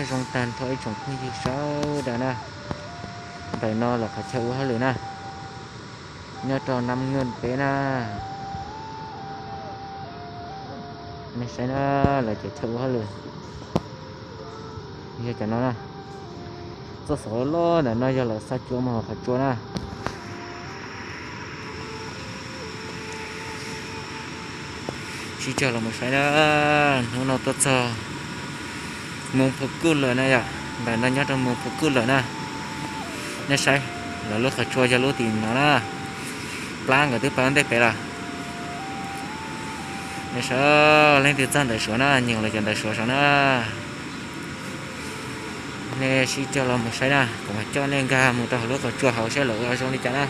Zoo tag nrho ib tsoom phooj ywg sawv daws na, ntawm no lawv qhov chaw ua hauj lwm na, nyob rau Nam Ngwj peb na. Nej saib na, lawv cov chaw ua hauj lwm yog cov no na. Txoj xov loj ntawm no yog lawv xa cua mus hauv qhov tsua na. Sib cog los mus saib na, hnub no tuaj txog Moos Phu Kuj lawm na yom, ntawm no nyob rau Moos Phu Kuj lawm na. Nej saib, lawv lub qhov tsua yog lub tim no na, plab nkawd twb pab ntej pem lawm. Nej saib, leej twg txog ntawm Suav na, nyeem los cov ntawm Suav saum na. Nej sib cog los mus saib na, kuv mam coj nej nkag mus rau hauv lub qhov tsua hauv saib lawv ua zoo li cas na.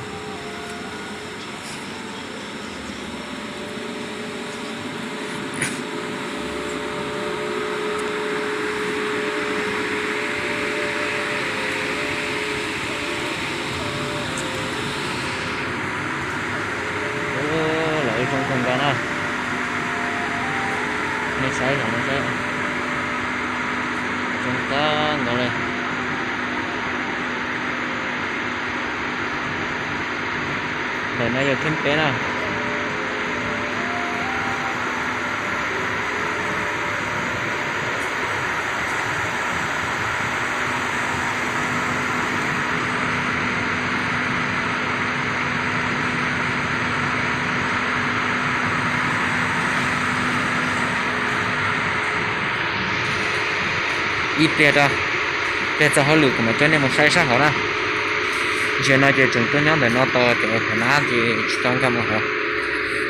Lawv ua zoo kawg nkaus na. Nej saib los no saib, zoo kawg nkaus li. Ntawm no yog thib peb na. Ib pliag rau, pliag txog hauj lwm kuv mam coj nej mus saib sab hauv na. Ntsia no ces tseem tuaj nyob ntawm no tos cov phav nab ces tsis tau nkag mus hauv.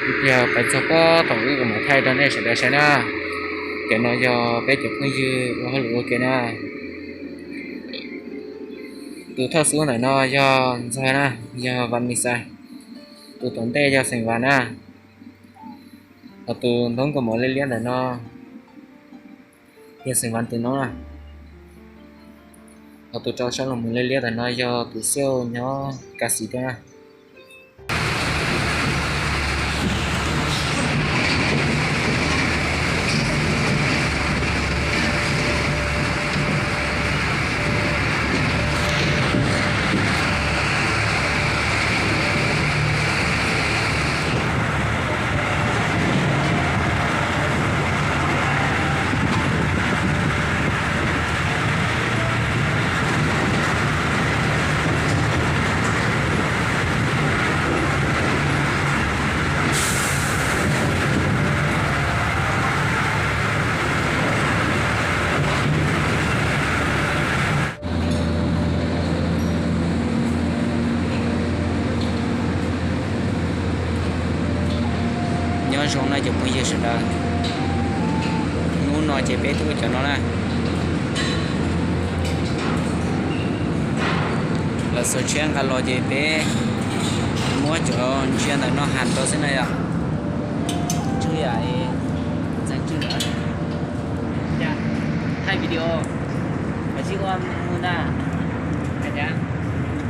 Ib pliag pais txog pob thaum ub kuv mam thaij rau nej sawv daws saib na. Cov no yog peb cov phooj ywg ua hauj lwm ua ke na. Tus thawj xub ntawm no yog Ntxawg na, yog Vam Mis Xais. Tus tom ntej yog Xeem Vas na. Ho tus ntaub nkauj mos liab liab ntawm no yog Xeem Vas tus noob na. Ho tus rau sab los mus liab liab ntawm no yog tus Xiauj nyob Kas Xis tuaj na. Nyob zoo na cov phooj ywg sawv daws, hnub no ces peb tuaj cov no na. Lawv xuas tshiab nqa los ces peb muab cov ntsia ntawm no hais rau xwb na yom. Tswj yam, txeev tswj lawm. Thaij video, kav tsij ua mus ntag.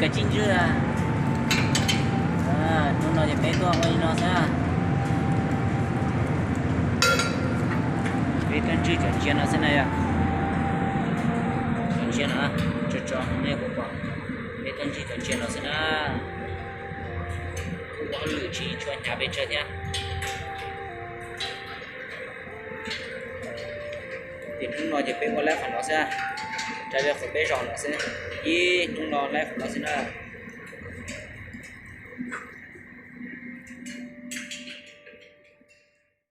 Kav tsij ntswj. Hnub no ces peb tuaj ua li no xwb. Peb tuaj ntswj cov ntsia no xwb na yom. Cov ntsia no, tso tso nej puas pom. Peb tuaj ntswj cov ntsia no xwb na. Kuj ua hauj lwm tsis tshua hnyav pes tsawg thiab. Ces hnub no ces peb ua laib qhov no xwb, raws li qhov peb zos no xwb, ib hnub no laib qhov no xwb na.